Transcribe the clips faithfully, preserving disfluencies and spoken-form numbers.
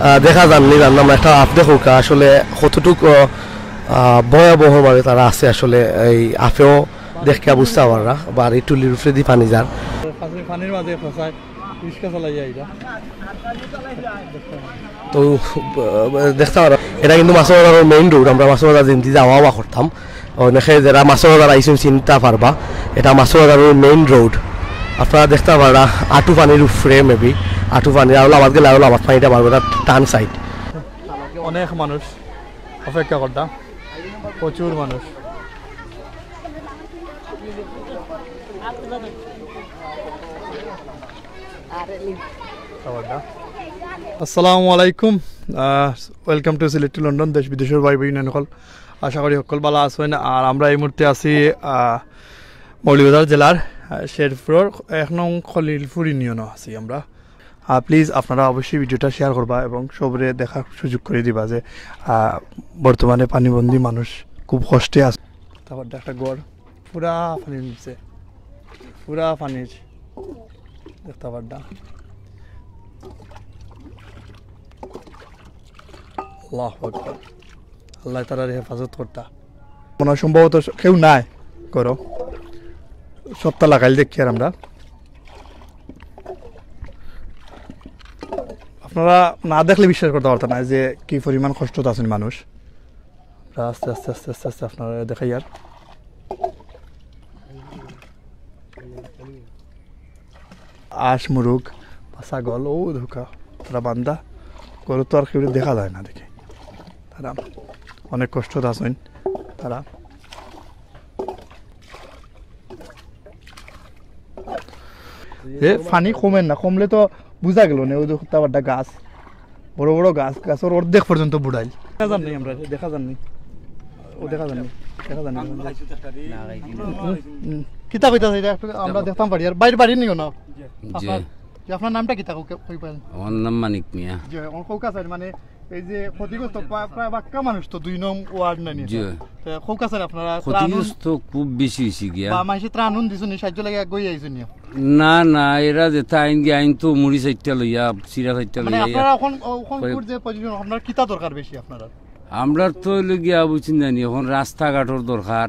আহ, দেখা যার নি, জানলাম না, একটা আফ দেখউক্কা আসলে কতটুক, আহ, আহ, ভয়াবহভাবে তারা আছে আসলে। এই আফেও দেখিয়া বুঝতা পাররা, বা এই টুলির উপরেদি পানি যার। পানির মাঝে ফসায়, রিক্সা চালাইয়া আইরা। তো, আহ, দেখতা পাররা, এটা কিন্তু মাছর বাজারর মেইন রোড, আমরা মাছর বাজার যেমনে যাওয়া আওয়া করতাম, অনেকে যারা মাছর বাজার আইছইন চিনতা পারবা, এটা মাছর বাজারর মেইন রোড। আপনারা দেখতা পাররা আটু পানির উপরে, মেবি আটু পানি, আর লামাত গেলে আরো লামাত পানিটা বাড়বো, এটা টান সাইড। অনেক মানুষ অপেক্ষা করতা, প্রচুর মানুষ। আসসালামু আলাইকুম, welcome to Sylhet to London. দেশ বিদেশর ভাই বইন অকল, আশা করি অকল ভালা আছইন। আর আমরা এই মুহূর্তে আছি, আহ, মৌলভীবাজার জেলার, আহ, শেরপুরর এক নং খলিলপুর ইউনিয়নো আছি আমরা। আহ, প্লিজ আপনারা অবশ্যই ভিডিওটা শেয়ার করবা এবং সবরে দেখার সুযোগ করি দিবা যে, আহ, বর্তমানে পানিবন্দী মানুষ খুব কষ্টে আছে। তারপর একটা ঘর পুরা পানির নিচে, পুরা পানির, দেখতা পাররা। আল্লাহু আকবার। আল্লাহ তাআলার হেফাজত করতা। মনে হয় সম্ভবত কেউ নাই ঘরো, সবতা লাগাইল দেখি আর আমরা। আপনারা না দেখলে বিশ্বাস করতা পারতা না যে কি পরিমাণ কষ্টত আছইন মানুষ। আস্তে আস্তে আস্তে আস্তে আস্তে আপনারা দেখাই আর। আশ মুরুগ বা ছাগল, ও ধোকা, তারা বান্ধা, ঘরো তো আর কেউ দেখা যায় না দেখি। তারা অনেক কষ্টত আছইন তারা। এ পানি কমের না, কমলে তো বুঝা গেল না। ওই দেখো, তারপর একটা গাছ, বড় বড় গাছ, গাছর অর্ধেক পর্যন্ত বুড়াইল। দেখা যার নি আমরা, দেখা যার নি। ও দেখা যার নি, দেখা যার নি। হুম, হুম। কিতা কইতা চাইরা একটু আমরা দেখতাম পারি। আর বাইর বাড়ি নিও না। জি। আপনার, জি, আপনার নামটা কিতা কই, কই পাইন? আমার নাম মানিক মিয়া। জি, আমার কউক্কা চাইন, মানে এই যে ক্ষতিগ্রস্ত প্রায়, প্রায় বাক্কা মানুষ তো দুই নং ওয়ার্ড নানি জি। তো কউক্কা চাইন আপনারা ত্রাণ ক্ষতিগ্রস্ত খুব বেশি হইছে গিয়া। বা মানুষে ত্রাণ দিছইন নি, সাহায্য লাগে আগুয়াই আইছইন নি? না, না, এরা যে তাইন গিয়া আইন তো মুড়ি চাইরটা লইয়া, চিরা চাইরটা মানে লইয়া, আপনারা এখন, এখন কয়েক কুর যে পজিশন, আপনার কিতা দরকার বেশি আপনারা? আমরার তো অইলো গিয়া বুঝছইন জানি, এখন রাস্তাঘাটর দরকার,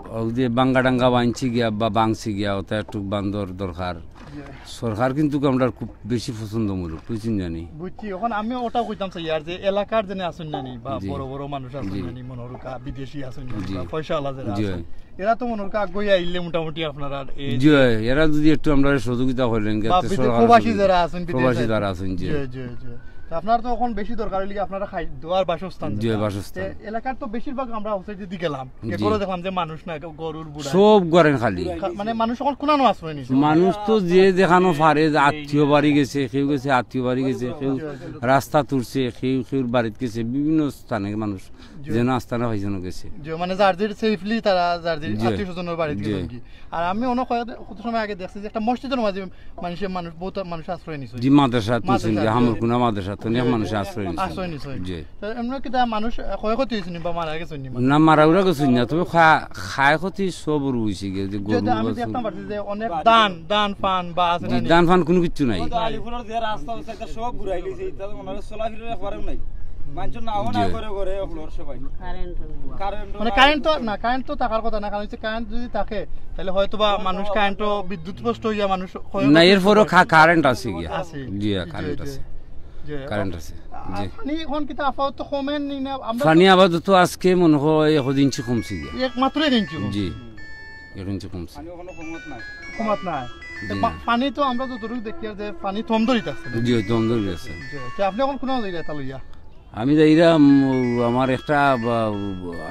ওই যে বাঙ্গা টাঙ্গা বানছে গিয়া বা বাংছে গিয়া, ওটা একটু বান্দর দরকার। জি। সরকার কিন্তু আমরার খুব বেশি পছন্দমূলক, বুঝছইন জানি। বুঝছি, এখন আমি ওটাও কইতাম চাই আর যে এলাকার যেন আছইন নানি বা জি। বড় বড় মানুষ আছইন জি। নানি, মনে করুক্কা বিদেশি আছইন নানি জি। বা পয়সাআলা যারা জি। আছইন, এরা তো মনে করুক্কা আগুয়াই আইলে মোটামুটি আপনারা এই জি, এরা যদি একটু আমরারে সহযোগিতা করইন, বা যাতে বিদে-, সরকার প্রবাসী সহযোগিতা, যারা আছইন, বিদেশে প্রবাসী যারা আছইন, জি। জি, জি, জি। তো আপনার তো এখন বেশি দরকার অইলে কি আপনারা খাদ্য আর বাসস্থান জি, যেটা। বাসস্থান। তে এলাকার তো বেশিরভাগ আমরা হচ্ছে যদি গেলাম, জি। ঘরো দেখলাম যে মানুষ না, গরুর বুড়া। সব ঘরেন খালি। খা-, মানে মানুষ এখন কুনানো আশ্রয় নিছে। মানুষ তো যে যেখানো পারে, যে আত্মীয় বাড়ি গেছে, কেউ গেছে আত্মীয় বাড়ি গেছে, কেউ রাস্তা তুলছে, কেউ কেউর বাড়িত গেছে, বিভিন্ন স্থানে মানুষ জি। যেন আস্তানা পাইছইন গেছে। জি, মানে যার যার safely তারা যার যার জি। আত্মীয় স্বজনের বাড়িত জি। গেছইন কি। আর আমি অনেক কয়েক, কত সময় আগে দেখছি যে একটা মসজিদের মাঝে মানুষের, মানুষ, বহুত মানুষ আশ্রয় নিছে। জি, মাদ্রাসা তুলছইন মাদ্রাসা, জি, জি। হামরকুনা মাদ্রাসা তো অনেক জি, মানুষ জি। আশ্রয় নিছে। আশ্রয় নিছে। জি। তো এমনি কিতা মানুষ ক্ষয়ক্ষতি হইছে নি বা মারা গেছে নি? না, মারা উরা গেছে না, তবে খা-, ক্ষয়ক্ষতি সব অইছে গিয়া, যে গরু যেটা আমি বাছুর। দেখতাম পারছি যে অনেক ধান, ধান ফান বা আছে জি, না নি? ধান ফান কোনো কিচ্ছু নাই। ও তো আলিপুরের যে রাস্তা আছে, এটা সব ঘুরাই লিছে, এটা তো মনে হয় চলাফেরার একবারেও নাই। মানুষের নাও না জি। করে করে অকলর সবাই। কারেন্ট নেই। কারেন্ট মানে নাই। কারেন্ট তো না, কারেন্ট তো থাকার কথা না, কারণ হচ্ছে কারেন্ট যদি থাকে, তাহলে হয়তো বা মানুষ কারেন্ট, বিদ্যুৎ স্পষ্ট হইয়া মানুষ ক্ষয় না, করতে এরপরও পারে। কা-, কারেন্ট আছে গিয়া। আছে। জি, জি, কারেন্ট জি, আছে। জি। কারেন্ট আছে। আ-, জি। পানি এখন কিতা আপাতত কমের নি না? আমরা পানি তো আপাতত আজকে মনে হয় এক ইঞ্চি কমছে গিয়া। এক মাত্র এক ইঞ্চি কমছে। জি, এক ইঞ্চি কমছে। পানি ওখানে কমত নাই। কমাত নাই। জি। পা-, পানি তো আমরা যতটুকু দেখি আর যে পানি থম ধরিত আছে। জি, থম ধরিত আছে। জি। তো আপনি এখন কোন জায়গায় তা লইয়া? আমি যাইরাম, ও, আমার একটা, বা,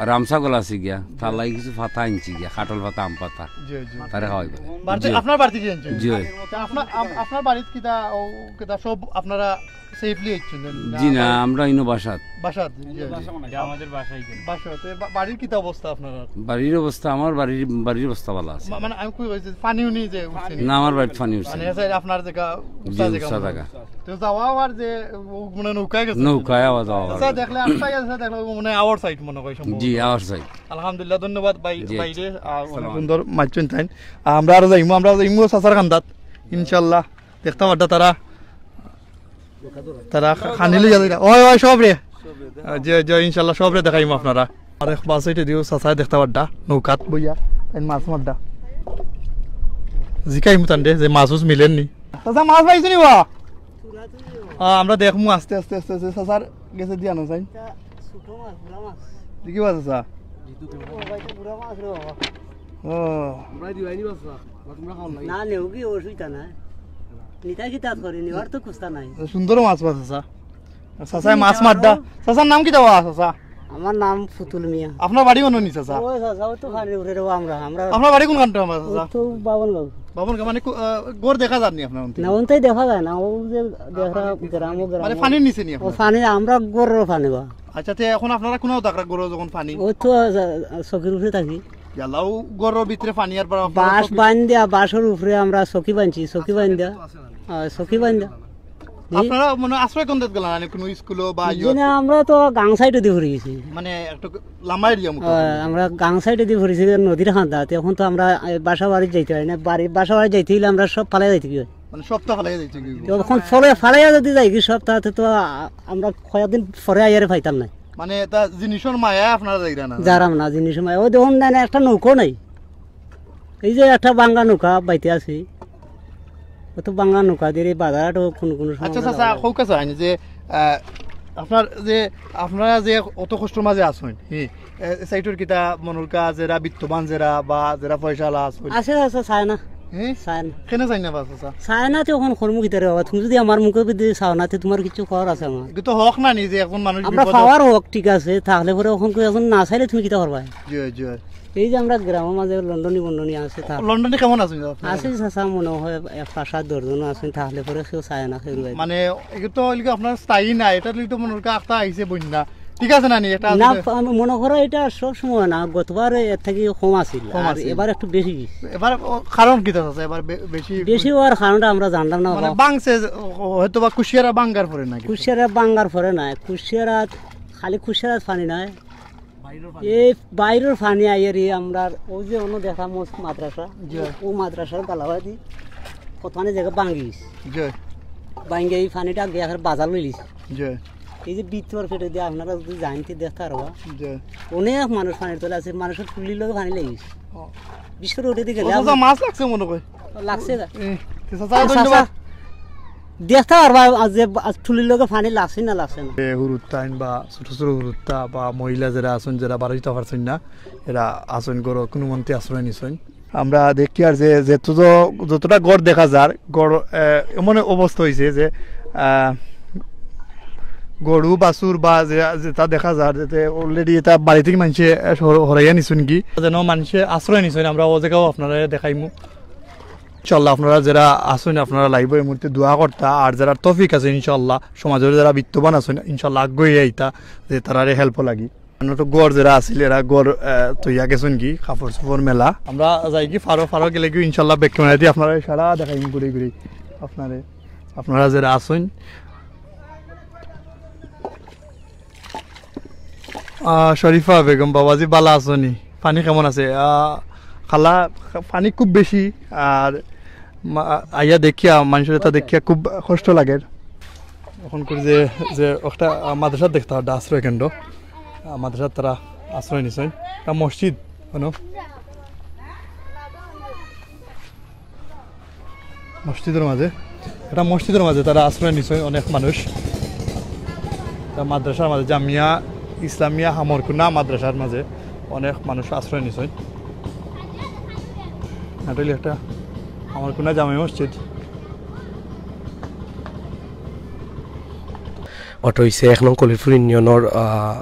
রামছাগল আছে গিয়া, তার লাগি কিছু পাতা আনছি গিয়া, কাঠল পাতা, আম পাতা। জি, জি। তারে খাওয়াইবা। বাড়িতে, জি। আপনার বাড়িত গিয়া আনছেন? জি। তো আপনার, আম-, আপনার বাড়িত কিতা, ও, কিতা সব আপনারা safely আইছেন? না, জি না, বা-, আমরা ইনো বাসাত। বাসাত, জি, জি। বাসা মানে এটা আমাদের বাসাই কেন? বাসাত। এ, বা-, বাড়ির কিতা অবস্থা আপনার? বাড়ির অবস্থা, আমার বাড়ির, বাড়ির অবস্থা ভালা আছে। মা-, মানে আমি কই কইছি, পানি উনি যে উঠছে নি? না, আমার বাড়িত পানি উঠছে মানে না। এসে আপনার জায়গা, জি, উঁচা জায়গা উঁচা মনে হয়। জায়গা। তো যাওয়া আবার যে, ও, মানে নৌকায় গেছে? নৌকায় আবার যাওয়া আচ্ছা, আবার। দেখলে আস্তা গেছে, দেখলে মনে হয় our side মনে হয় সম্ভবত। জি, our side। আলহামদুলিল্লাহ, ধন্যবাদ ভাই, জি, ভাইরে, আ, অনেক আসসালামু সুন্দর মাইচুন তাইন। আমরা আরো যাইমু, আমরা যাইমু চাচার কান্দাত, ইনশাআল্লাহ। দেখতা পারতা তারা তারা খা-, খানি লইয়া যাইরা। ওই, ওই, সব রে। আহ, জি, জি, ইনশাল্লাহ সব রে দেখাইমু আপনারা। আর এক বাস এটা দিও চাচায় দেখতা পাররা, নৌকাত বইয়া, তাইন মাছ মাররা। জিকাইমু তানরে যে মাছ উছ মিলের নি। চাচা, মাছ পাইছো নি বা? আহ, আমরা দেখমু আস্তে আস্তে আস্তে আস্তে। চাচার গেছে দিয়া না চাই। দেখি বা চাচা। ও। না, নেও কি অসুবিধা নাই। নিতা কিতা করে, নেওয়ার তো কুস্তা নাই। সুন্দর মাছ পাইছে চাচা। চাচায় মাছ মাররা। চাচার নাম কিতা বা চাচা? আমার নাম ফুতুল মিয়া। আপনার বাড়ি কোন নি চাচা? ওই চাচা, ওই তো ফানির উপরে রে আমরা, আমরা আপনার বাড়ি কোন কান্টে আমার চাচা? ওই তো বাবনগাঁও। বাবনগাঁও মানে কো-, আহ, ঘর দেখা যার নি আপনার অন্তে? না, অন্তেই দেখা যায় না, ও যে দেখা গ্রাম, ও গ্রাম। মানে ফানির নিচে নি ও আপনার? ফানি, আমরা ঘরর ফানি বা। আচ্ছা, তে এখন আপনারা কোনাও থাকরা ঘরো যখন ফানি? ওই তো, আহ, চকির উপরে থাকি। ইয়াল্লা, ও ঘরর ভিতরে ফানি আর বারা আপনারা বাঁশ চকি- বান্ধিয়া, বাঁশর উপরে আমরা চকি বানছি, চকি বান্ধিয়া। আহ, চকি বান্ধিয়া। জি। আপনারা মানে আশ্রয় কেন্দ্রত গেলা না, কোনো স্কুলো বা জি ইয়ে? না, আমরা তো গাং সাইডে দি ঘুরে গেছি। মানে একটু লাম্বা এরিয়া মতো। আহ, আমরা গাং সাইডে দি ঘুরেছি, নদীর কান্দাত। এখন তো আমরা, আহ, বাসা বাড়ি যাইতে পারি না, বাড়ি, বাসা বাড়ি যাইতে হইলে আমরা সব ফালাই যাইতে কি হয়। মানে সবটা ফালাই যাইতে কি? এখন ফলে ফালাইয়া যদি যাই কি সব, তাতে তো, আহ, আমরা কয়েকদিন পরে আইয়ারে পাইতাম না। মানে এটা জিনিসর মায়া আপনারা যাইরা না? যারাম না, জিনিসর মায়া। ওই দেখুন না, না, একটা নৌকো নাই। এই যে একটা বাঙ্গা নৌকা বাইতে আছি, অত বাঙ্গা নৌকা দিয়ে এই বাজারহাটও কোনো কোনো সময় আচ্ছা, বেলা চাচা, হয়। কউক চাচা, আইন যে, আহ, আপনার যে, আপনারা যে অত কষ্টর মাঝে আছেন, হি, এ, সাইটর কিতা মনর কা যেরা বিত্তবান যেরা বা যেরা পয়সাআলা আছেন? আছে, আছে, চায় না। হি? চায় না। কেনে চায় না বা চাচা? চায় না তো এখন কর্ম কিতারে বাবা, তুমি যদি আমার মুখে যদি চাও না, তে তোমার কিছু করার আছে আমার। কিন্তু হক না নি যে এখন মানুষ আমরা বিপদে পাওয়ার হক ঠিক আছে, তাহলে পরে এখন কেউ এখন না চাইলে তুমি কিতা করবা? জি, জি। এই যে আমরা গ্রামের মাঝে লন্ডনি বন্ডনি আছে, তা লন্ডনি কেমন আছেন আপনি? আছে চাচা, মনে হয় এক পাঁচ সাত দশ জন আছেন, তাহলে পরে কেউ চায় না, কেউ রয় না। মানে, এটা তো হইল কি আপনার স্থায়ী না, এটা তো মনে হয় আখতা আইছে বন্যা, ঠিক আছে না নি? এটা না, আসলে আমি মনে করো এটা সব সময় না, গতবার এর থেকে কম আছিল, কম আর আছিল। এবার একটু বেশি গেছে। এবার ও, কারণ কি আছে? এবার বে-, বেশি বেশি হওয়ার কারণটা আমরা জানলাম না মানে বাবা। বাংছে, ও, হয়তো বা কুশিয়ারা বাঙ্গার পরে নাকি? কুশিয়ারা বাঙ্গার পরে না, কুশিয়ারা খালি কুশিয়ারা পানি নাই, এই বাইরের পানি আইয়ার ই আমরার ওই যে অন্য দেখা মস-, মাদ্রাসা, জি। ও মাদ্রাসার গালাবাদি কতখানি জায়গা ভাঙ্গিস। জি। ভাঙ্গে এই পানিটা গিয়া ফের বাজার লইলিস। জি। এই যে ভিতর ফেটে দিয়ে আপনারা যদি জানতে দেখতে পারবা, জি। অনেক মানুষ পানির তলে আছে, মানুষের টুলির লগে পানি লেগিস। ও। বিশ্ব রোডে দিকে ও, গেলে চাচা, মাছ লাগছে মনে হয়। লাগছে না। এ, তে চাচা, আচ্ছা, ধন্যবাদ। চাচা, দেখতে পারবা আজ যে আজ টুলির লগে পানি লাগছে না, লাগছে না। এ, হুরুত্তাইন বা ছোট ছোট হুরুত্তা বা মহিলা যেরা আছেন, যেরা বাড়িতে পারছেন না, এরা আছেন ঘরো, কোনো মন্তে আশ্রয় নিছেন। আমরা দেখি আর যে, যে যত-, যতটা ঘর দেখা যার, ঘর, এ, এমন অবস্থা হয়েছে যে, আহ, গরু বাছুর বা যে, যেটা দেখা যার, যাতে already এটা বাড়ি থেকে মানুষে, এ, হর-, হরাইয়া নিছেন কি, যেন মানুষে আশ্রয় নিছেন, আমরা ও জায়গাও আপনারা দেখাইমু। ইনশাল্লাহ আপনারা যেরা আছেন, আপনারা live-ও এই মুহূর্তে দোয়া করতা, আর যেরা তৌফিক আছে ইনশাল্লাহ, সমাজের যেরা বিত্তবান আছেন ইনশাল্লাহ আগুয়ে আইতা, যে তারারে help লাগি। আমরা তো ঘর যেরা আছিল, এরা ঘর, আহ, তৈয়া গেছেন কি, কাপড় চোপড় মেলা। আমরা যাই কি ফারো, ফারো গেলে কি ইনশাল্লাহ back camera দিয়ে আপনারা সারা দেখাই ঘুরে ঘুরে আপনারে, আপনারা যেরা আছেন। আহ, শরীফা বেগম, বাবাজি, বালা আছনি? পানি কেমন আছে? আহ, খালা, পানি খুব বেশি, আর মা-, আইয়া দেখিয়া, মানুষের এটা দেখিয়া খুব কষ্ট লাগে। এখন করে যে, যে একটা, আহ, মাদ্রাসা দেখতে পাররা, আশ্রয় কেন্দ্র। আহ, মাদ্রাসা তারা আশ্রয় নিছেন। একটা মসজিদ, কোনো মসজিদের মাঝে, একটা মসজিদের মাঝে তারা আশ্রয় নিছে অনেক মানুষ। তা মাদ্রাসার মাঝে, জামিয়া ইসলামিয়া হামরকুনা মাদ্রাসার মাঝে অনেক মানুষ আশ্রয় নিছে। এটা হইল একটা হামরকুনা জামে মসজিদ। ওটা হইছে এক নং কলিরপুর ইউনিয়নের, আহ,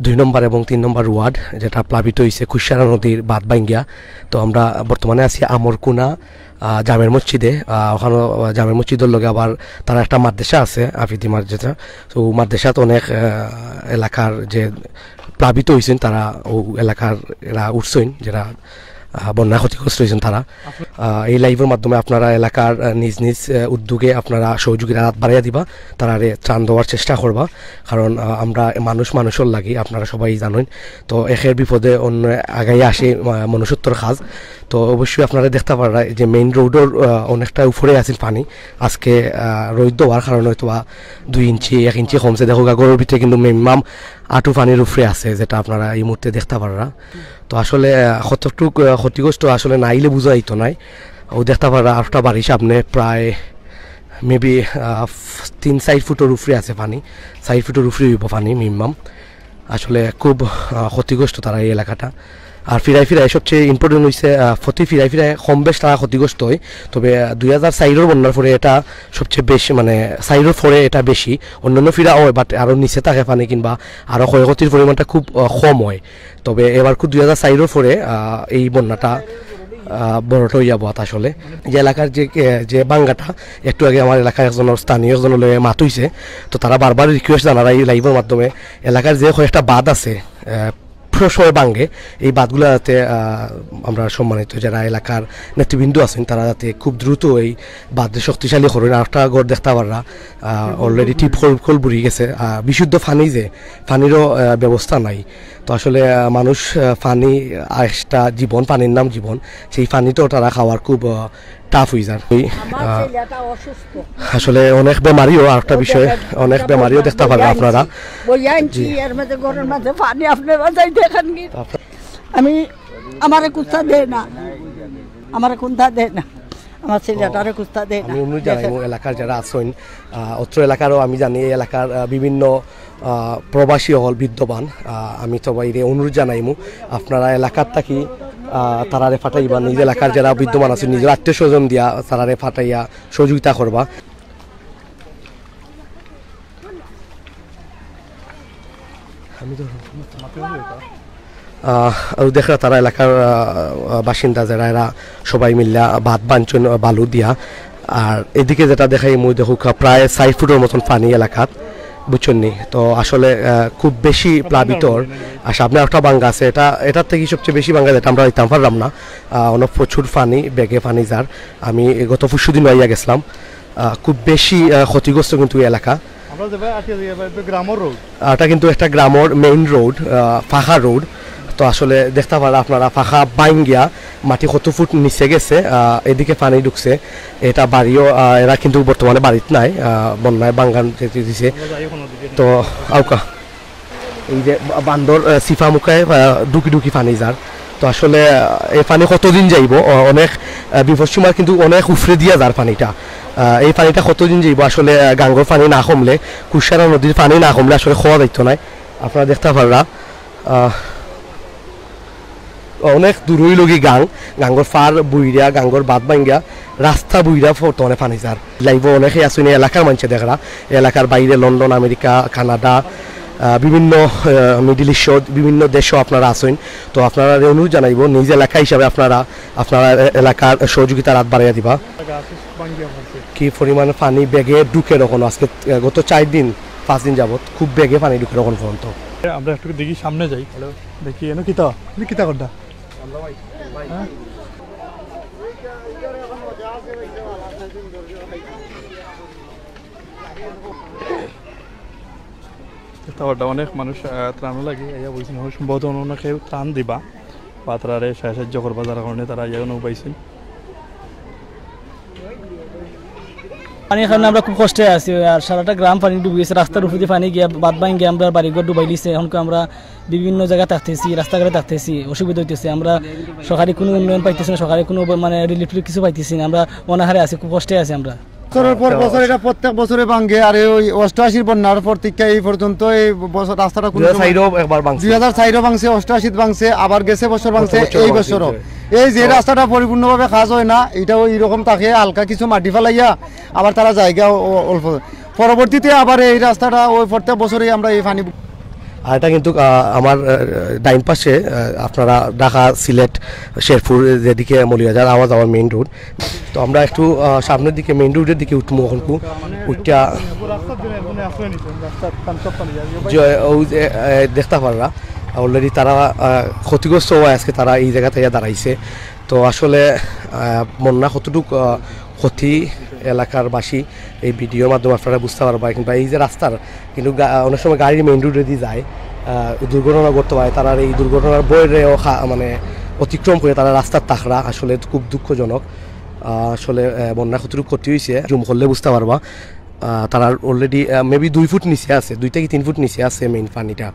দুই নম্বর এবং তিন নম্বর ওয়ার্ড, যেটা প্লাবিত হইছে কুশিয়ারা নদীর বাঁধ ভাঙ্গিয়া। তো আমরা বর্তমানে আছি আমরকুনা, আহ, জামের মসজিদে। আহ, ওখানে, আহ, জামের মসজিদের লগে আবার তারা একটা মাদ্রাসা আছে, আফিদি মাদ্রাসা। তো মাদ্রাসাত অনেক, আহ, এলাকার যে প্লাবিত হইছেন, তারা ও এলাকার এরা উঠছেন, যারা আহ, বন্যায় ক্ষতিগ্রস্ত হয়েছেন তারা। আহ, এই লাইভের মাধ্যমে আপনারা এলাকার, আহ, নিজ নিজ, আহ, উদ্যোগে আপনারা সহযোগিতার হাত বাড়াইয়া দিবা, তারারে ত্রাণ দেওয়ার চেষ্টা করবা, কারণ, আহ, আমরা মানুষ মানুষর লাগি, আপনারা সবাই জানেন। তো একের বিপদে অন্য আগাইয়া আসে, আহ, মনুষ্যত্বর কাজ। তো অবশ্যই আপনারা দেখতা পাররা যে মেইন রোডর, আহ, অনেকটা উপরে আছিল পানি, আজকে, আহ, রোদ দেওয়ার কারণে হয়তো বা দুই ইঞ্চি, এক ইঞ্চি কমছে। দেখো গা, ঘরর ভিতরে কিন্তু মিনিমাম আটু পানির উপরে আছে, যেটা আপনারা এই মুহূর্তে দেখতা পাররা। তো আসলে, আহ, কতটুক, আহ, ক্ষতিগ্রস্ত আসলে না আইলে বুঝা যাইতো নায়। ও দেখতা পাররা আরেকটা বাড়ির সামনে প্রায় মেবি, আহ, তিন চাইর ফুটর উপরে আছে পানি, চাইর ফুটর উপরে হইব পানি মিনিমাম। আসলে খুব, আহ, ক্ষতিগ্রস্ত তারা এই এলাকাটা। আর ফিরাই ফিরাই সবচেয়ে ইম্পর্টেন্ট হইছে, আহ, প্রতি ফিরাই ফিরাই কম বেশ তারা ক্ষতিগ্রস্ত হয়। তবে, আহ, দুই হাজার চাইরর বন্যার পরে এটা সবচেয়ে বেশি, মানে, চাইরর পরে এটা বেশি। অন্যান্য ফিরা হয়, বাট আরও নিচে থাকে পানি কিংবা আরও ক্ষয়ক্ষতির পরিমাণটা খুব, আহ, কম হয়। তবে এবার খুব দুই হাজার চাইরর পরে, আহ, এই বন্যাটা, আহ, বড়টা হইয়া বত আসলে। যে এলাকার যে, এ, যে বাঙ্গাটা, একটু আগে আমার এলাকার একজনের, স্থানীয় একজনের লগে মাত হইছে, তো তারা বারবার রিকোয়েস্ট জানারা এই লাইভের মাধ্যমে, এলাকার যে কয়েকটা বাঁধ আছে, আহ, সবসময় ভাঙ্গে, এই বাঁধগুলা যাতে, আহ, আমরা সম্মানিত যারা এলাকার নেতৃবৃন্দ আছেন, তারা যাতে খুব দ্রুত এই বাঁধ শক্তিশালী করেন। আর একটা ঘর দেখতা পাররা, আহ, অলরেডি টিপ কল, কল বুড়ি গেছে। আহ, বিশুদ্ধ পানি যে, পানিরও, আহ, ব্যবস্থা নাই। তো আসলে, আহ, মানুষ, আহ, পানি, আহ, একটা জীবন, পানির নাম জীবন। সেই পানিটাও তারা খাওয়ার খুব, আহ, টাফ হয়ে যার। ওই, আমার আহ, ছেলেটা অসুস্থ। আসলে অনেক বেমারিও, আর একটা বিষয়, অনেক বেমারিও দেখতে পারবেন আপনারা। বইয়া আনছি, জি। এর মাঝে ঘরের মাঝে পানি আপনারা যাই দেখেন কি? আপনারা আমি, আমারে কুস্তা দেয় না, আমারে কুন্তা দেয় না, আমার ছেলেটারে কুস্তা দেয় না। আমি অনুরোধ জানাইমু এলাকার যারা আছেন, আহ, অত্র এলাকারও আমি জানি এই এলাকার, আহ, বিভিন্ন, আহ, প্রবাসী হল বিদ্যমান। আহ, আমি তো বাইরে অনুরোধ জানাইমু আপনারা এলাকার থাকি, আহ, তারারে ফাটাইবা, নিজ এলাকার যারা বিদ্যমান আছে নিজের আত্মীয় স্বজন দিয়া তারারে ফাটাইয়া সহযোগিতা করবা। আমি তো আহ, আর দেখরা তারা এলাকার, আহ, বাসিন্দা যারা এরা সবাই মিল্লা বাঁধ বানছইন, আহ, বালু দিয়া। আর এদিকে যেটা দেখাই মুই দেখুক, আহ, প্রায় চাইর ফুটর মতন পানি এলাকাত, বুঝছইন নি? তো আসলে, আহ, খুব বেশি প্লাবিত অর। আর সামনে একটা বাঙ্গা আছে, এটা, এটার থেকে সবচেয়ে বেশি বাঙ্গা যেটা আমরা দিতাম পারলাম না। আহ, অনেক প্রচুর পানি, বেগে পানি যার। আমি গত পরশু দিন আইয়া গেছিলাম। আহ, খুব বেশি, আহ, ক্ষতিগ্রস্ত কিন্তু এই এলাকা। আমরা যে ভাই আছি, এই ভাই তো গ্রামের রোড। আহ, এটা কিন্তু একটা গ্রামের মেইন রোড, আহ, ফাঁকা রোড। তো আসলে দেখতে পারা আপনারা ফাঁকা বাইন গিয়া মাটি কত ফুট নিচে গেছে, আহ, এদিকে পানি ঢুকছে। এটা বাড়িও, আহ, এরা কিন্তু বর্তমানে বাড়িত নাই, আহ, বন্যায় বাঙ্গান দিছে। তো আউকা। এই যে বা-, বান্দর, আহ, সিফা মুখায়, আহ, ঢুকি ঢুকি পানি যার। তো আসলে, আহ, এই পানি কতদিন যাইব? অ-, অনেক, আহ, বিপদসীমার কিন্তু অনেক উফরে দিয়া যার পানিটা। আহ, এই পানিটা কতদিন যাইব? আসলে, আহ, গাঙ্গর পানি না কমলে, কুশারা নদীর পানি না কমলে আসলে খাওয়া যাইতো নাই। আপনারা দেখতে পাররা, আহ, অনেক দূরই লগি গাং, গাঙ্গর ফার বুইরা, গাঙ্গর বাঁধ ভাঙ্গা, রাস্তা বুইরা বর্তমানে পানি যার। লাইভও অনেকে আছইন এই এলাকার মানষে দেখরা, এই এলাকার বাইরে লন্ডন, আমেরিকা, কানাডা, আহ, বিভিন্ন, আহ, মিডল ইস্ট, বিভিন্ন দেশও আপনারা আছইন। তো আপনারা অনুরোধ জানাইব, নিজ এলাকা হিসাবে আপনারা, আপনারা এ-, এলাকার সহযোগিতার হাত বাড়াইয়া দিবা। কি পরিমাণ পানি বেগে ঢুকে এখন আজকে, আহ, গত চার দিন, পাঁচ দিন যাবত খুব বেগে পানি ঢুকে এখন পর্যন্ত। আমরা একটু দেখি সামনে যাই, দেখি এনো কিতা, তুমি কিতা করডা? হ্যাঁ? এটা অনেক মানুষ, আহ, ত্রাণ লাগে, এই অবশ্যই মানুষ সম্ভবত অন্য কেউ ত্রাণ দিবা বা তারারে সাহায্য করবা, যার কারণে তারা ইয়া নৌ পাইছেন। পানির কারণে আমরা খুব কষ্টে আছি, আর সারাটা গ্রাম পানি ডুবে গেছে, রাস্তার উপরে দিয়ে পানি গিয়া বাঁধ ভাঙ্গি গিয়া আমরা বাড়িঘর ডুবাই দিছে। এখন আমরা বিভিন্ন জায়গায় থাকতেছি, রাস্তাঘাটে থাকতেছি, অসুবিধা হইতেছে। আমরা সরকারি কোনো উন্নয়ন পাইতেছি না, সরকারি কোনো মানে রিলিফ টিলিফ কিছু পাইতেছি না। আমরা অনাহারে আছি, খুব কষ্টে আছি আমরা। বছরের পর বছর এটা প্রত্যেক বছরে ভাঙ্গে, আর এই ওই অষ্টআশির বন্যার পর থেকে এই পর্যন্ত এই বছর রাস্তাটা কোনো দুই হাজার চাইরও একবার ভাঙছে। দুই হাজার চাইরও ভাঙছে, অষ্টআশিত ভাঙছে, আবার গেছে বছর ভাঙছে, গত বছর এই ভাঙছে, বছরও। এই যে রাস্তাটা পরিপূর্ণভাবে কাজ হয় না, এটাও এইরকম থাকে, হালকা কিছু মাটি ফালাইয়া আবার তারা জায়গা অ-, অল্প। পরবর্তীতে আবার এই রাস্তাটা ওই প্রত্যেক বছরই আমরা এই পানি আর এটা কিন্তু, আহ, আমার, আহ, ডাইন পাশে, আহ, আপনারা ঢাকা, সিলেট, শেরপুর, যেদিকে মৌলভীবাজার আওয়া যাওয়ার মেইন রোড। তো আমরা একটু, আহ, সামনের দিকে মেইন রোডের দিকে উঠমু এখন কু-, উঠটা যে, ওই যে, আহ, দেখতে পাররা, অলরেডি তারা আহ, ক্ষতিগ্রস্ত হওয়ায় আজকে তারা এই জায়গাতে আইয়া দাঁড়াইছে। তো আসলে আহ, বন্যা কতটুক আহ, ক্ষতি এলাকারবাসী এই ভিডিওর মাধ্যমে আপনারা বুঝতে পারবা, কিংবা এই যে রাস্তার কিন্তু গা- অনেক সময় গাড়ি মেইন রোডে দিয়ে যায়, আহ, দুর্ঘটনা ঘটতে পারে। তারা এই দুর্ঘটনার ভয়রেও খা- মানে অতিক্রম করে তারা রাস্তার তাকরা। আসলে খুব দুঃখজনক। আহ, আসলে আহ, বন্যা কতটুকু ক্ষতি হয়েছে জুম করলে বুঝতে পারবা। আহ, তারা অলরেডি মেবি দুই ফুট নিচে আছে, দুই থেকে তিন ফুট নিচে আছে মেইন পানিটা।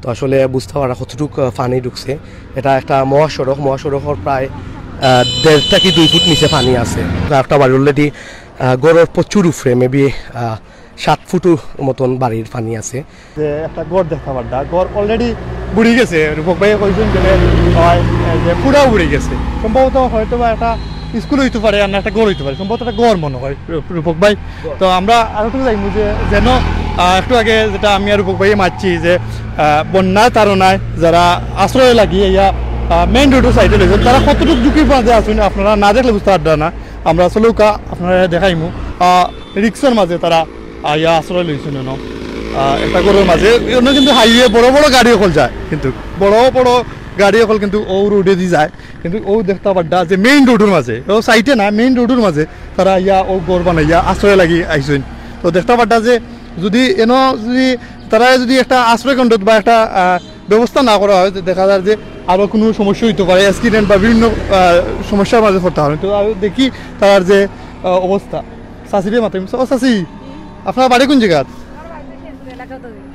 তো আসলে বুঝতে পারা কতটুকু আহ, পানি ঢুকছে। এটা একটা মহাসড়ক, মহাসড়কের প্রায় আহ, দেড় থেকে দুই ফুট নিচে পানি আছে। একটা বাড়ি অলরেডি ঘরের প্রচুর উপরে, মেবি সাত ফুট মতন বাড়ির পানি আছে। যে একটা ঘর দেখতে পারদা, ঘর অলরেডি বুড়ি গেছে। রূপক ভাই কইছেন যে, হয়, এ, যে পুরাও বুড়ি গেছে। সম্ভবত হয়তো বা একটা স্কুল হইতে পারে, আর না একটা ঘর হইতে পারে, সম্ভবত একটা ঘর মনে হয় রূপ- রূপক ভাই। তো আমরা আর একটু যাইমু যে যেন আহ, একটু আগে যেটা আমি আর রূপক ভাই মারছি যে আহ, বন্যার তাড়নায় যারা আশ্রয় লাগিয়ে ইয়া মেইন রোডের সাইডে রয়েছেন, তারা কতটুকু ঝুঁকির মাঝে আছেন আপনারা না দেখলে বুঝতে পারবেন না। আমরা আসলে আপনারা দেখাইমু রিক্সের মাঝে তারা আইয়া আশ্রয় লইছইন এনো। আহ, একটা ঘরর মাঝে, এনো কিন্তু হাইওয়ে বড় বড় গাড়ি অকল যায়, কিন্তু বড় বড় গাড়ি অকল কিন্তু ও রোডে দি যায়, কিন্তু ও দেখতা পারদা যে মেইন রোডর মাঝে, ও সাইডে না, মেইন রোডর মাঝে তারা আইয়া ও ঘর বানাইয়া আশ্রয় লাগি আইছইন। তো দেখতা পারদা যে যদি এনো যদি তারা যদি একটা আশ্রয় কেন্দ্র বা একটা আহ, ব্যবস্থা না করা হয়, তো দেখা যায় যে আরো কোনো সমস্যা হইতে পারে, অ্যাক্সিডেন্ট বা বিভিন্ন আহ, সমস্যার মাঝে পড়তে পারে। তো আমি দেখি তার যে আহ, অবস্থা। চাচিরে মাতাইমু। ও চাচি, আপনার বাড়ি কোন জায়গাত?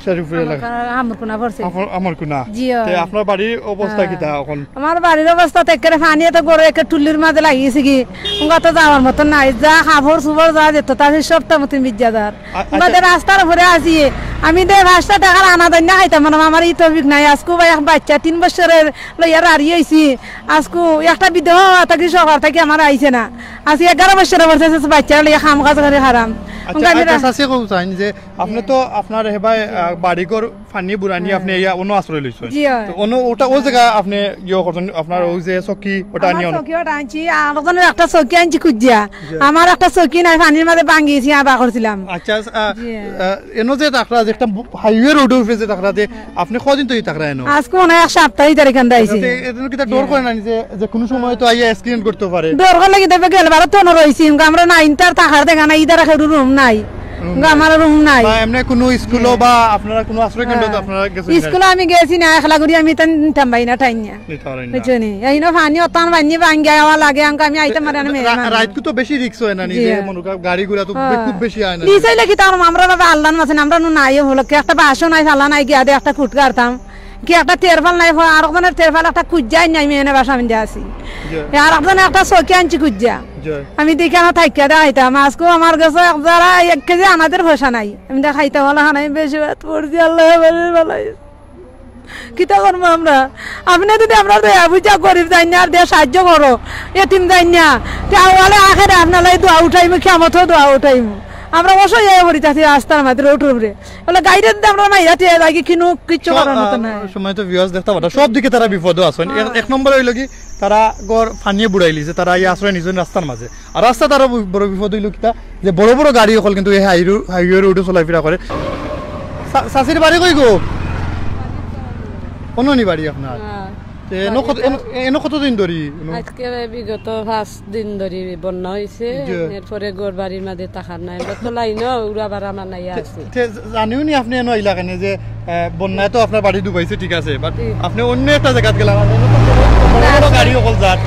শেরপুর এলাকা। আমার, আমার কোনা পড়ছে। আমার, আমার কোনা। জি, তে হয়। আপনার বাড়ির অবস্থা হ্যাঁ। কিতা এখন? আমার বাড়ির অবস্থা তো একেবারে পানি এত গড়ে একে টুল্লির মাঝে লাগিয়েছে কি? উঙ্গা তো যাওয়ার মতন নাই। যা কাপড় চুপড় যা যেত তা সে সবটা মতন বিজ্জা যার। আ-, উঙ্গা আচ্ছা। তো রাস্তার উপরে আছি। আমি দে পাঁচটা টাকার আনা দান্না খাইতাম না। আমার ই তৌফিক নাই। আজকু ভাই এক বাচ্চা তিন বছরের লইয়া রাড়ি হইছি। আজকু একটা বিধবা থাকি সরকার থাকি আমার আইছে না। আজকে এগারো বছরের পড়ছে বাচ্চা লইয়া কাম কাজ করে হারাম। আচ্ছা, উঙ্গা আমি আচ্ছা, রা- চাচি কও চাইন যে আপনি তো আপনার হেবায়, আহ, বাড়িঘর পানি বুড়ানি হ্যাঁ। আপনি ইয়া অন্য আশ্রয় লইছেন। জি, হয়। তো অন্য ওটা ও জায়গা আপনি ইয়ে করছেন, আপনার ওই যে চকি ওটা আমার নিয়ে অন্য চকি ওটা আনছি, আর ওখানে একটা চকি আনছি খুঁজিয়া। জি। আমার একটা চকি নাই, পানির মাঝে ভাঙিয়েছি, আবার করছিলাম। আচ্ছা, আহ, জি। আহ, এনো যে তাকরা যে একটা হাইওয়ে রোডের উপরে যে তাকরা যে আপনি কদিন তো এই তাকরা এনো? আজকে মনে হয় এক সপ্তাহ এই তারিখ আনতে আইছি। এতে, এতে কিতা ডর করে না যে, যে কোনো সময় তো আইয়া অ্যাক্সিডেন্ট করতে পারে? ডর করলে কিতা গেল বারো তো রইছি, আমরা না ইন্টার থাকার দেখা না, ইদার একটা রুম নাই। রুম হুঙ্গা নাই। আমার রুম নাই। বা এমনি কোনো স্কুলো হ্যাঁ। বা আপনারা কোনো আশ্রয় কেন্দ্র তো হ্যাঁ। আপনারা গেছেন না? স্কুলে আমি গেছি না, একলা করি আমি তান নিতাম পাই না, টাইম না। নিতে পারেন না। বুঝছো নি? এই না পানি অতান পানি ভাঙ্গি আওয়া লাগে, আঙ্কা আমি আইতাম পারি না, রা-, মেহমান। রাইত তো বেশি রিস্ক হয় না, জি। নিজে মনে কর গাড়ি ঘোড়া তো হ্যাঁ। বে-, খুব বেশি হয় না। নিচে লাগি তার আমরা বা আল্লাহর মাঝে আমরা নু নাই হলো কি একটা বাসন নাই, ফালা নাই, গিয়া দে একটা খুট কাটতাম। কি একটা তেরফাল নাই, আর ওখানে তেরফাল একটা খুঁজা নাই, আমি এনে বাসা মিন্দে আছি। জি। আর একজনে একটা চকি আনছি খুঁজা। জি। আমি দেখি আমার থাকিয়া দেখাইতাম, আজকেও আমার গেছে এক জারা এক কেজি আনাদের পয়সা নাই। আমি দেখাইতাম, বলে, "হ্যাঁ, আমি বেশি বাদ পড়ছি, আল্লাহ আমারে বালাই।" কিতা করবো আমরা? আপনি যদি আমরা দয়া বুঝা গরিব যাই না, আর দিয়ে সাহায্য করো, এতিম যাই না, তে আওয়ালে আখেরে আপনার লাগি দোয়া উঠাইমু, কিয়ামতেও দোয়া উঠাইমু। আমরা অসহায় হয়ে পড়ি, চাচি, রাস্তার মাঝে, রোড উপরে। বলে, গাড়িতে যদি আমরা মাইরা টিয়া লাগি, কিনু কিচ্ছু করার মতো নাই। সময় তো ভিউয়ার্স দেখতে পারো, সব দিকে তারা বিপদও আছেন। এক, এক নম্বরে হইলো কি, তারা ঘর পানিয়ে বুড়াইলিছে, তারা এই আশ্রয় নিছেন রাস্তার মাঝে। আর রাস্তাত আরো বড় বিপদ হইলো কিতা, যে বড় বড় গাড়ি অকল কিন্তু এই হাইরো-, হাইওয়ে রোডে চলাফেরা করে। চা-, চাচির বাড়ি কই গো? অননি বাড়ি আপনার? হ্যাঁ। তে এনো কত-, এনো, এনো কতদিন ধরি? এনো? আজকে বিগত পাঁচ দিন ধরি বন্যা হইছে, জি। এরপরে ঘর বাড়ির মাঝে থাকার নাই। আমরা তো লাইনও উড়া বাড়া মানাইয়া তে, আছি। তে জানিও নি আপনি এনো আইলা কেনে যে, আহ, বন্যায় তো আপনার বাড়ি ডুবাইছে, ঠিক আছে, but জি। আপনি অন্য একটা জায়গাত গেলা, মানে, এনো তো বড় বড় গাড়ি অকল যার।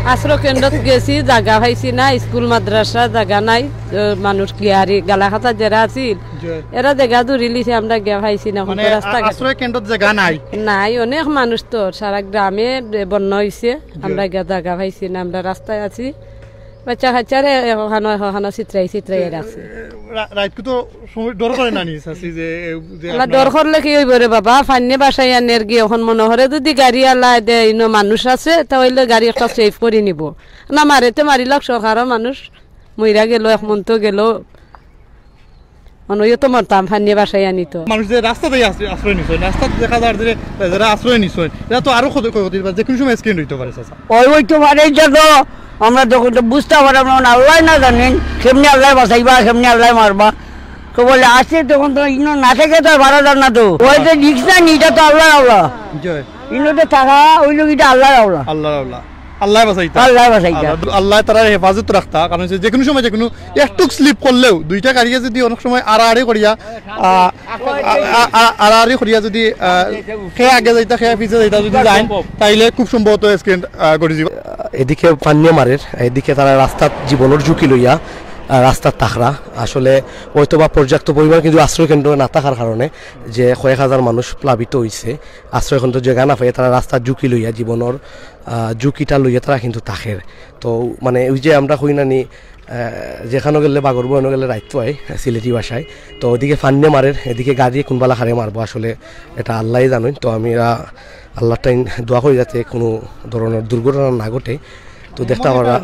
আশ্রয় কেন্দ্রত গেছি, জাগা পাইছি না, স্কুল মাদ্রাসা জাগা নাই, আহ, মানুষ গিয়ারি গালা খাতা যেরা আছিল, জি। এরা জাগা দূরিলিছে, আমরা গিয়া পাইছি না, মানে, হুনকো রাস্তা আ-, ঘাট। আশ্রয় কেন্দ্রত জাগা নাই? নাই, অনেক মানুষ তো, সারা গ্রামে বন্যা হইছে, জি। আমরা গিয়া জাগা পাইছি না, আমরা রাস্তায় আছি। বাচ্চা কাচ্চারে এখানো, এখানো ছিতরাই, ছিতরাই এরা আছে। রা-, রাইতকু তো সময় ডর করে না নি, চাচি, যে, এ, যে আমরা আপনার ডর করলে কি হইব রে বাবা? পানিয়ে বাসায় আনের গিয়ে এখন মনে করে যদি গাড়ি আলায় দে, ইনো মানুষ আছে, তা হইলে গাড়ি একটা সেভ করে নিব। না মারে তে মারিলাক সরকারও মানুষ, মইরা গেল, এক মন তো গেল। মানে, ওই তো মরতাম, পানিয়ে বাসায় আনিত। মানুষ যে রাস্তাতেই আশ্রয়, আশ্রয় নিছে, রাস্তাত দেখা যার যে যারা আশ্রয় নিছে, এরা তো আরো ক্ষতি, ক্ষতি, যে কোনো সময় অ্যাক্সিডেন্ট হইতে পারে, চাচা। ওই, হইতে পারে, এই যে তো আমরা তো, তো বুঝতে পারলাম না, আল্লাহ না জানেন, কেমনি আল্লাহ বাঁচাইবা, কেমনি আল্লাহ মারবা। তো বলে, "আছে তখন তো ইনো না থেকে তো আর বাড়া যার না তো।" ওই যে রিক্স না নি, ইটা তো আল্লাহর আওলা। জি। ইনো তো থাকা, ওই লোক ইটা আল্লাহর আওলা। আল্লাহর আওলা। আল্লাহ বাঁচাইতা। আল্লাহ বাঁচাইতা। আল্লাহ, আল্লাহ তারার হেফাজত রাখতা, কারণ হচ্ছে যে কোনো সময় যে কোনো একটুক স্লিপ করলেও দুইটা গাড়িয়ে যদি অনেক সময় আড়াআড়ি করিয়া, আ, আ, আ, আ, আড়াআড়ি করিয়া যদি, আ, কে আগে যাইতা, কে পিছে যাইতা যদি যাইন, তাইলে খুব সম্ভবত অ্যাক্সিডেন্ট, আ, ঘটি যাইবো। এদিকে পান্নিয়া মারের, এদিকে তারা রাস্তাত জীবনের ঝুঁকি লইয়া, আ, রাস্তাত থাকরা। আসলে হয়তো বা পর্যাপ্ত পরিমাণ কিন্তু আশ্রয় কেন্দ্র না থাকার কারণে যে কয়েক হাজার মানুষ প্লাবিত হইছে, আশ্রয় কেন্দ্র জাগা না পাইয়া তারা রাস্তাত ঝুঁকি লইয়া জীবনের, আ, ঝুঁকিটা লইয়া তারা কিন্তু থাকের। তো মানে ওই যে আমরা কই না নি, আহ, যেখানো গেলে বাগরবো, এনো গেলে রাইত হয়, সিলেটি ভাষায়। তো ওদিকে ফান্নে মারের, এদিকে গাড়ি কোনবালা হারে মারবো, আসলে এটা আল্লাহই জানেন। তো আমি, আহ, আল্লাহর টাইম দোয়া করি যাতে কোনো ধরনের দুর্ঘটনা না ঘটে। তো দেখতে পারা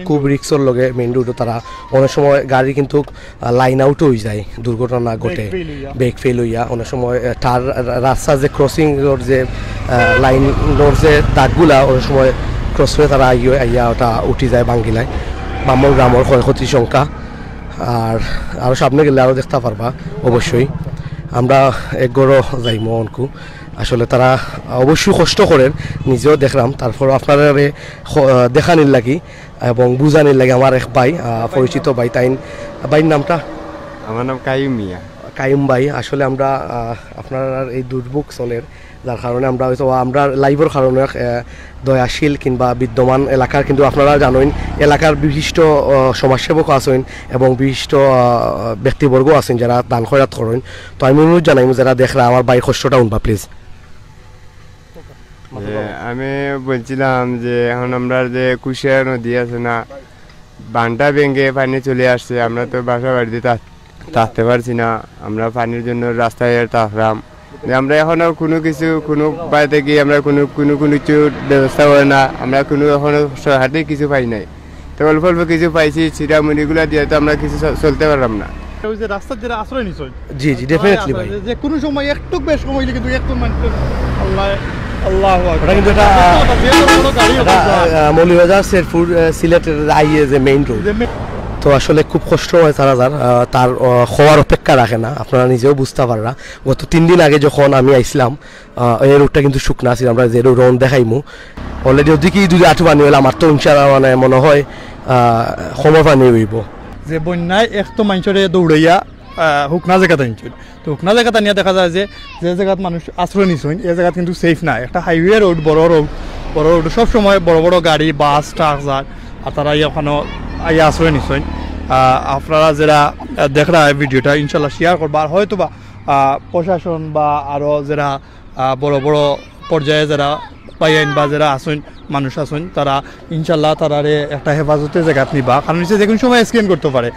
খুব রিক্সর লগে মেইন রোডও তারা অনেক সময় গাড়ি কিন্তু, আহ, লাইন আউট হয়ে যায়, দুর্ঘটনা না ঘটে। ব্রেক ফেল হইয়া অনেক সময়, আহ, তার রা-, রাস্তা যে ক্রসিং রোড যে, আহ, লাইন রোড যে দাগগুলা অনেক সময় ক্রস করে তারা আইয়া, আইয়া ওটা উঠি যায় বাঙ্গিলায়। বামন গ্রামর ক্ষয়ক্ষতির সংখ্যা। আর আরও সামনে গেলে আরও দেখতে পারবা অবশ্যই। আমরা এক গড়ও যাইমু অনকু। আসলে তারা অবশ্যই কষ্ট করের, নিজেও দেখলাম। তারপর আপনারারে খ-, দেখানির লাগি এবং বুঝানির লাগি আমার এক ভাই, আহ, পরিচিত ভাই, তাইন, ভাইর নামটা? আমার নাম কাইম মিয়া। কাইম ভাই, আসলে আমরা, আহ, আপনার এই দুর্ভোগ চলের, যার কারণে আমরা হয়তো আমরা লাইভর কারণে, আহ, দয়াশীল কিংবা বিদ্যমান এলাকার, কিন্তু আপনারা জানেন এলাকার বিশিষ্ট, আহ, সমাজসেবকও আছেন এবং বিশিষ্ট, আহ, ব্যক্তিবর্গ আছেন যারা দান খয়রাত করেন। তো আমি অনুরোধ জানাই যারা দেখরা আমার ভাইর কষ্টটা শুনবা প্লিজ। যে আমি বলছিলাম যে এখন আমরা যে কুশিয়ারা নদী আছে না, বানটা ভেঙে পানি চলে আসছে, আমরা তো বাসা বাড়িতে থাক-, থাকতে পারছি না, আমরা পানির জন্য রাস্তায় থাকলাম। যে আমরা এখনো কোনো কিছু, কোনো বাড়িতে গিয়ে আমরা কোনো, কোনো, কোনো কিছু ব্যবস্থা হয় না, আমরা কোনো এখনো সরকার থেকে কিছু পাই নাই। তো অল্প অল্প কিছু পাইছি, ছিটা মুড়িগুলা দিয়ে তো আমরা কিছু চ-, চলতে পারলাম না। ওই যে রাস্তার যারা আশ্রয় নিছইন, জি, জি, definitely ভাই। যে, যে কোনো সময় একটু বেশ সময় হইলে কিন্তু একটু মানুষ, আল্লাহ, আল্লাহু আকবার। ওটা কিন্তু একটা, যে বড় বড় গাড়ি এটা, আছে, আহ, মৌলভীবাজার, শেরপুর, আহ, সিলেটের আইয়ে যে মেইন রোড। যে মে- তো আসলে খুব কষ্ট হয় তারা যার, আহ, তার, আহ, খোয়ার অপেক্ষা রাখে না, আপনারা নিজেও বুঝতে পাররা। গত তিন দিন আগে যখন আমি আইছিলাম, আহ, এই রোডটা কিন্তু শুকনা আছিল, আমরা যে রোড দেখাইমু। Already ওদিকে দুই আটু পানি হইলে আমার তো ইনশাআল্লাহ মানে মনে হয়, আহ, কমর পানি হইব। যে বন্যায় এক তো মানুষরে দৌড়াইয়া, আহ, হুকনা জায়গাত আনছইন। তো হুকনা জায়গাত আনিয়া দেখা যায় যে, যে জায়গাত মানুষ আশ্রয় নিছইন, এই জায়গাত কিন্তু সেফ না। একটা হাইওয়ে রোড, বড় রোড, বড় রোড, সব সময় বড় বড় গাড়ি, বাস, ট্রাক যায়, আর তারা এই ওখানো আইয়া আশ্রয় নিছইন। আহ, আপনারা যারা, আহ, দেখরা এই ভিডিওটা, ইনশাআল্লাহ শেয়ার করবা, আর হয়তো বা, আহ, প্রশাসন বা আরও যারা, আহ, বড় বড় পর্যায়ে যারা পাইয়াইন বা যারা আছইন, মানুষ আছইন, তারা ইনশাআল্লাহ তারারে একটা হেফাজতে জায়গাত নিবা, কারণ হচ্ছে যে কোনো সময় অ্যাক্সিডেন্ট করতে পারে।